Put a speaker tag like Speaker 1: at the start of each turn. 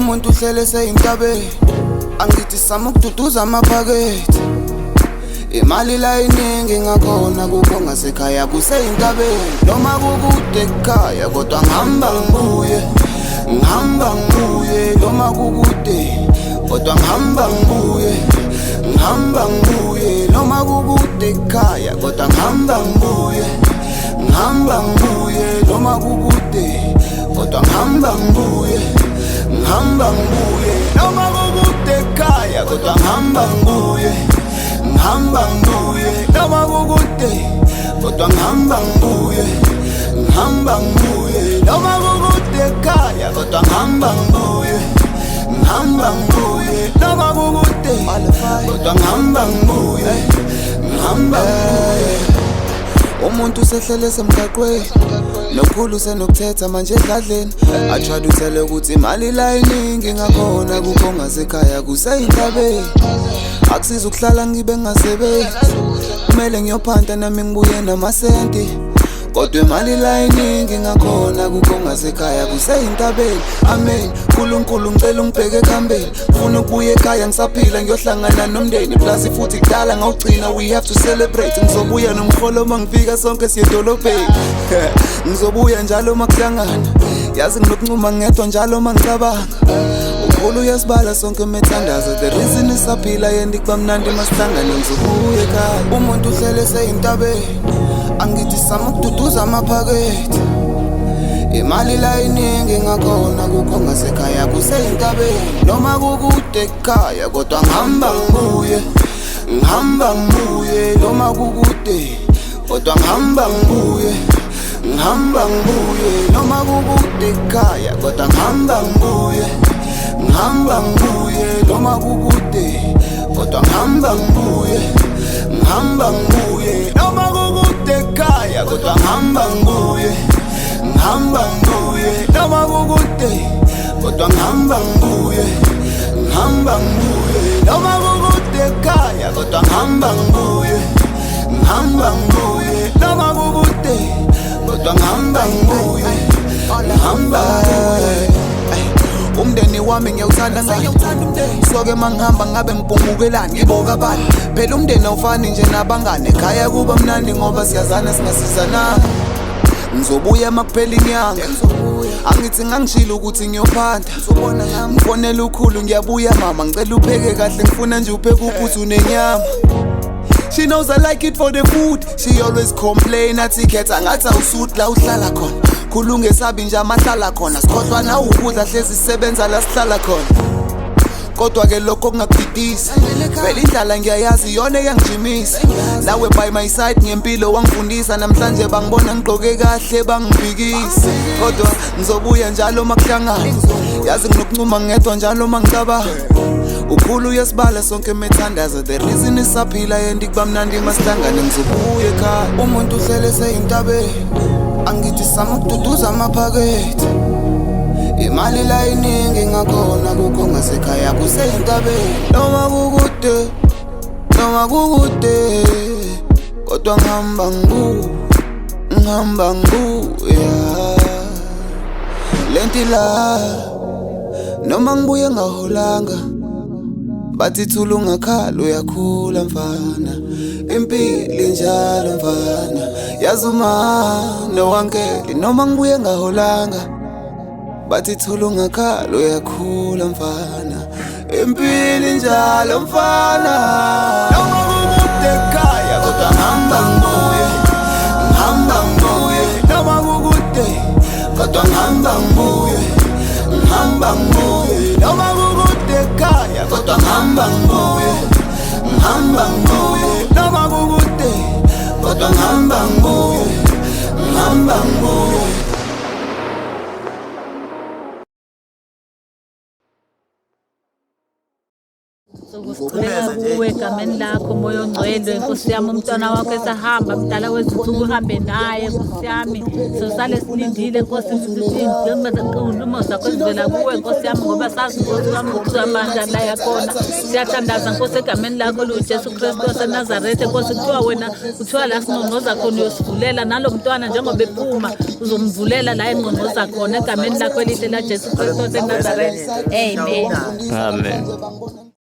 Speaker 1: Umuntu uhlele seyintabeni, angithi sama ukududuza amaphakethe. Imali la iningi, ngakhona kukho ngasekhaya kuseyintabeni. Noma kukude ekhaya, kodwa ngihamba ngibuye, ngihamba ngibuye. Noma kukude, kodwa ngihamba ngibuye, ngihamba ngibuye. Noma kukude ekhaya, kodwa ngihamba ngibuye, ngihamba ngibuye. Noma kukude, kodwa ngihamba ngibuye, ngihamba ngibuye. Noma kukude ekhaya, kodwa ngihamba ngibuye, ngihamba ngibuye. Noma kukude, kodwa ngihamba ngibuye, ngihamba ngibuye. Noma kukude ekhaya, kodwa ngihamba ngibuye, ngihamba ngibuye. Noma kukude, kodwa ngihamba ngibuye, ngihamba ngibuye. Umuntu usehlele semgaqweni, nokhulu senokuthetha manje edladleni. Atshwaluthele ukuthi imali la iningi, ngakhona kukho ngasekhaya kuseyintabeni. Akusiza ukuhlala ngibe ngingasebenzi, kumele ngiyophanta nami ngibuye namasenti. Kodwa imali la iningi, ngakhona kukho ngasekhaya kuseyintabeni. Amen. Nkulunkulu, ngicela ungibheke ekuhambeni. Funa ukubuya ekhaya ngisaphila, ngiyohlangana nomndeni. Plus futhi kudala ngawugcina, we have to celebrate. Ngizobuya nomholo uma ngifika, sonke siye edolobheni. Ngizobuya njalo uma kuhlangana. Yazi nginokuncuma ngedwa njalo uma ngicabanga. Ukhulu uyasibala sonke emethandazo. The reason isaphila yendi kuba mnandi masihlangane. Ngizobuya ekhaya. Umuntu uhlele seyintabeni, angithi sama ukududuza amaphakethe. Imali la iningi, ngakhona kukho ngasekhaya kuseyintabeni. Noma kukude ekhaya, kodwa ngihamba ngibuye, ngihamba ngibuye. Noma kukude, kodwa ngihamba ngibuye, ngihamba ngibuye. Noma kukude ekhaya, kodwa ngihamba ngibuye, ngihamba ngibuye. Noma kukude, kodwa ngihamba ngibuye, ngihamba ngibuye. Noma kukude ekhaya, kodwa ngihamba ngibuye, ngihamba ngibuye. Noma kukude, kodwa ngihamba ngibuye, ngihamba ngibuye. Noma kukude ekhaya, kodwa ngihamba ngibuye, ngihamba ngibuye. Noma kukude, kodwa ngihamba ngibuye, ngihamba ngibuye. Umndeni wami ngiyawuthanda ngani, soke mangihamba ngabe ngibhungukelani, ngiboka abani. Phela umndeni awufani nje nabangane. Ekhaya kuba mnandi ngoba siyazana, singasizana. Ngizobuya makuphela inyanga, angithi ngangishilo ukuthi ngiyophanda. Ngifonela ukhulu, "Ngiyabuya mama, ngicela upheke kahle, ngifuna nje upheke uphuthu nenyama." She knows I like it for the food. She always complain, athi khetha ngathi awusuthi la uhlala khona. Khulu ngesabi nje amahlala khona. Sikhohlwa na ukudla, hlezi sisebenza la sihlala khona. Kodwa ke lokho kungakudidisi. Vele indlala ngiyayazi, iyona eyangijimisa. Nawe by my side ngempilo wangifundisa. Namhlanje bangibona ngigqoke kahle, bangiphikisa. Kodwa ngizobuya njalo makuhlangana. Yazi nginokuncuma ngedwa njalo mangicabanga. Ukhulu uyasibala sonke emethandazo. The reason isaphila yendi kuba mnandi masihlangane. Ngizobuya ekhaya. Umuntu uhlele seyintabeni, angithi sama ukududuza amaphakethe. Imali la iningi, ngakhona kukho ngasekhaya kuseyintabeni. Noma kukude, noma kukude, kodwa ngihamba ngibuya, ngihamba ngibuya. Lenti la noma ngibuye ngaholanga, bathi thula ungakhala, uyakhula mfana. Impilo injalo mfana, yazi uma nowankeli. Noma ngibuye ngaholanga, bathi thula ungakhala, uyakhula mfana. Impilo injalo mfana. Noma kukude ekhaya, kodwa ngihamba ngibuye, ngihamba ngibuye. Noma kukude, kodwa ngihamba ngibuye, ngihamba ngibuye. Noma kukude ekhaya, kodwa ngihamba ngibuye, ngihamba ngibuye. Noma kukude, kodwa ngihamba ngibuye, ngihamba ngibuye.
Speaker 2: Izinsuku sikhuleka kuwe egameni lakho moya ongcwele Nkosi yami umntwana wakho esahamba mdala wezinsuku uhambe naye Nkosi yami sosale silindile Nkosi inkulumo zakho ezivela kuwe Nkosi yami ngoba sazi Nkosi wami ukuthi amandla la yakhona siyathandaza Nkosi egameni lakho luJesu Kristu waseNazaretha Nkosi kuthiwa wena kuthiwa la singqongqoza khona uyosivulela nalo mntwana njengoba ephuma uzomvulela la engqongqoza khona egameni lakho elihle laJesu Kristu waseNazaretha. Amen.
Speaker 3: Amen.